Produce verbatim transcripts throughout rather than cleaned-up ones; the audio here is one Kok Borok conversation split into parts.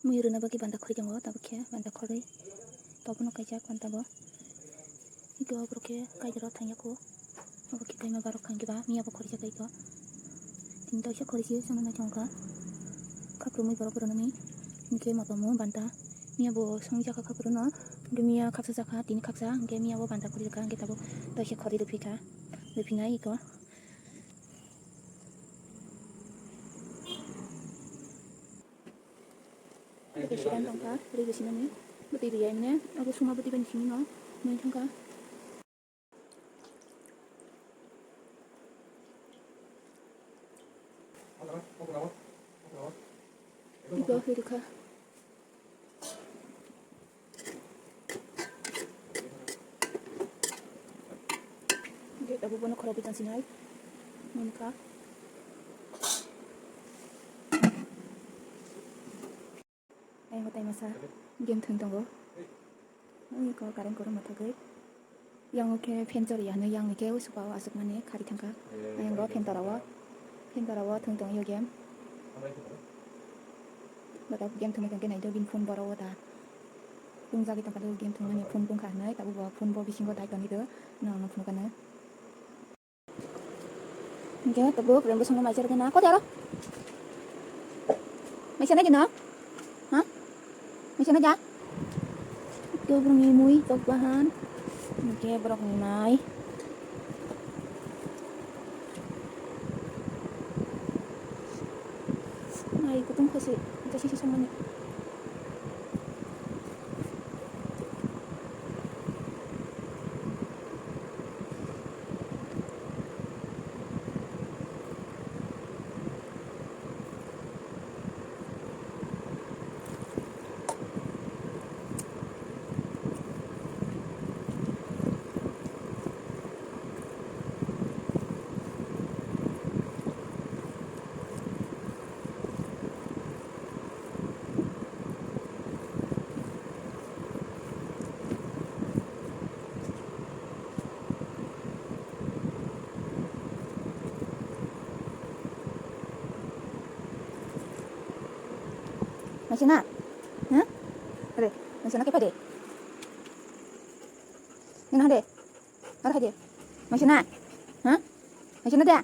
Mui rwna bagwi banda khori tongo, tabuk khe banda khorwi. Tobono kaijak banda bo. Iko borok khe kaijaro thangya kho. Obo khe kaima barok thang khe ba, miya bo khorijak iko. Tini toisa khorisi, sono nai thangkha. Khaprumwi borok rwnani. Hinkhe mapamo banda. Miya bo songwi jakha khaprono. Hinkhe miya khaksa jakha, tini khaksa. Hinkhe miya bo banda khorijakha. Hinkhe tabuk toisa khorwi rwphi kha. Rwphinai iko. Bwtwi sidan tongkha, bwtwi sinani. Bwtwi riyai mane, abo suma bwtwi bai simi no, mui thangkha. Ibo hwrwkha. Oke, tabuk bono khorokwi tongsinai. Mungkha. Ayang tai masa game thwng tongo. Ui ko current korokma thogwi. Yang khe fan chori ya hwnwi, yang khe usuka o aswk mani khari thangkha. Ayang bo fan tora o, fan tora o thwng tong yo game. Bata game thwngwi tongkhe naidi bini phone borok o ta. Tongjagwi tongkha do game thwngmani phone bungkha hwnwi, tabuk bo phone bo bisingo dai tongwi do, no no phunukha no. Hingke tabuk rembo songno maisar khe na. Koti aro? Maisa na dino? Ha? Maisa na ja? Ito borokni mui tok bahan. Hingke borokni mai. Mai kutung khasi, khasi songmani. Maisana? Ha? Ade, maisana khe phai de. Nini hade. Ar hai de. Maisana? Ha? Maisana da?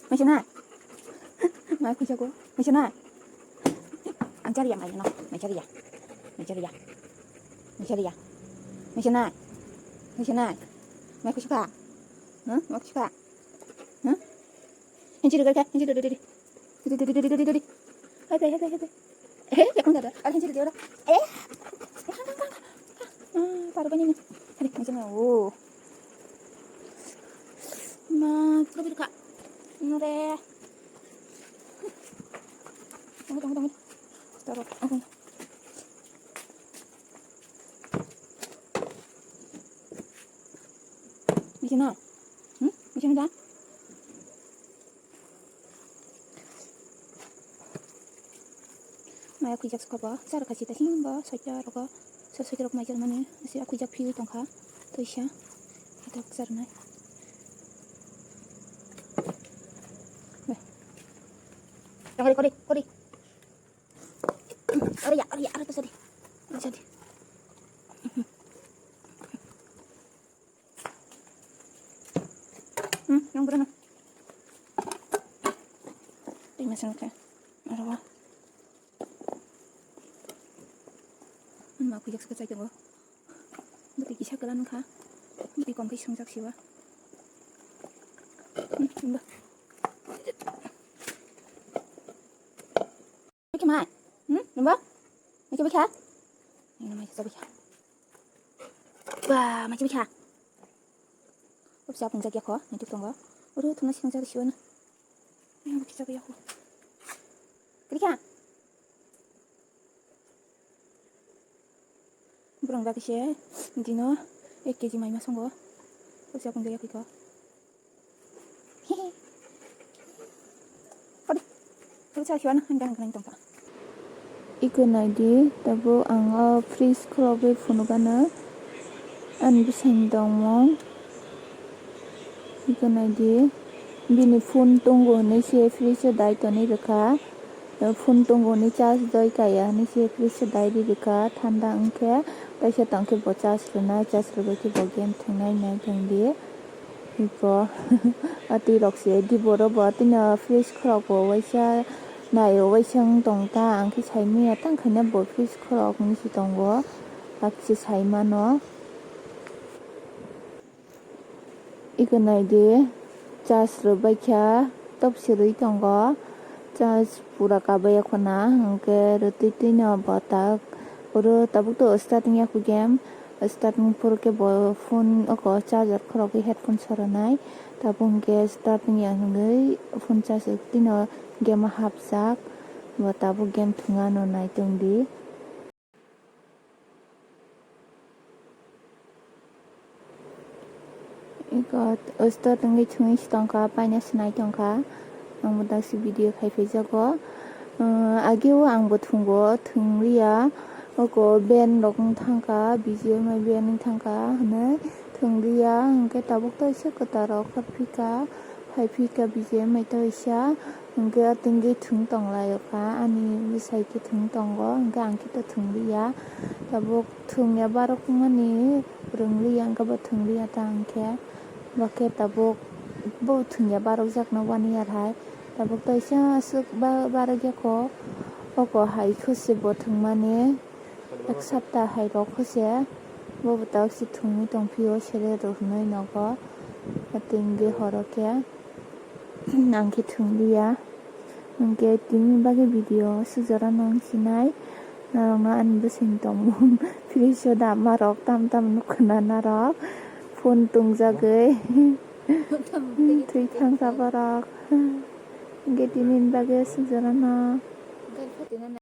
Maisana? Mai khuisa ko. Maisana? Ang chari ya mai no. Mai chari ya. Mai chari ya. Mai chari ya. Maisana? Maisana? Mai khuisa ka? Ha? Mai khuisa ka? Ha? Hinchi duduk ka? Hinchi duduk duduk. Duduk duduk duduk duduk duduk. Hai hai hai hai. Eh, ya kung dada. Ada hinchi duduk ora. Eh. Ah, paru banyak ni. Ada macam mana? Oh. Ma, terus duduk kak. Nore. Tunggu tunggu tunggu. Taruh. Aku. Macam mana? Hmm? Macam mana? Maya khuijak sukha bo, char kha sita himba soita rogo, sor soita rok maijak mani, ase a khuijak phiwi tongkha, toisa, ita char nai. Kori, kori, kori. Ori ya, ori ya, ori to sadi. Ori sadi. Hmm, nang berana. Tengah sana kah? Arawa. An ma khuijak sukha chai tongo. Bwtwi kisa kwlwng kha. Bwtwi kom khe swngjak siwa. Hmm, himba. Bikhe ma? Hmm? Himba? Bikhe bikha? Nino mai kisa bikha. Ba, mai kisa bikha. Obsa pungjak yakho, naituk tongo. Oro thumna singjak siwa na. Nino bikhe jagwi yakho. Bikha? Borong bagwi se dino ek kg mai ma songo. Poisa pungjak yakho. Iko naidi, tabuk ang o freeze khulogwi phunukgano ani bwsani tongmung. Iko naidi, bini phone tongo hinwi se freeze o dai tonwi rwkha. Phone tongo ni charge doi kaya hinwi se fridge o dai rikha thanda wngkhe, kaisa tongkhe bo charge rwnai, charge rwbaikhe bo game thwngnai nai tongdi. Iko atwi rok se di borok bo atwino fridge khorok bo waisa naio, waisa wng tong ta, ang khe saimanya tang khaina bo fridge khorok hinwi se tongo, hakhe saimano. Iko naidi, charge rwbaikha, top sirwi tongo, charge pura kabaiya khuna, hwnkhe rwtwi twino bo tak, oro tabuk to starting ya khu game, starting phuru khe bo phone oko charger khorokgwi headphone soronai, tabuk hwnkhe starting ya hwnwi phone charge twino game o hapjak, bo tabuk game thwngano naitongdi. Iko start wngwi thwngwi se tongkha, paina se nai tongkha. Ang bo dakse video khai phaijago. Umm, ageo ang bo thwngo, thwngliya. Oko band rok wng thangkha, B G M I band wng thangkha hwnwi thwngliya. Hwnkhe tabuk to se kwtal rok phai phika, phai phika B G M I to isa. Hwnkhe o tengwi thwng tong laio kha, ani bwsai khe thwng tongo, hwnkhe ang khe to thwng liya. Tabuk thwngya barok mani rwng liya, hwnkhe bo thwng liya ta hwnkhe. Bo khe tabuk bo thwngya barok jakno one year hai. Tabuk to isa aswk ba-, barok ya kho, oko hai khe se bo thwngmani. Ek sapta hai rok kho se, bo bo tabuk se thwngwi tong phio, sere rw hwnwi nogo. Tengwi horo khe. Ang khe thwng liya. Hwnkhe tini bagwi video sujorano wng sinai. Norokno ani bwswng tongmung fridge o dama rok tam tam nukha na narok. Phone tongjagwi. Thwi thangkha borok. Hwnkhe tini bagwi sujorano.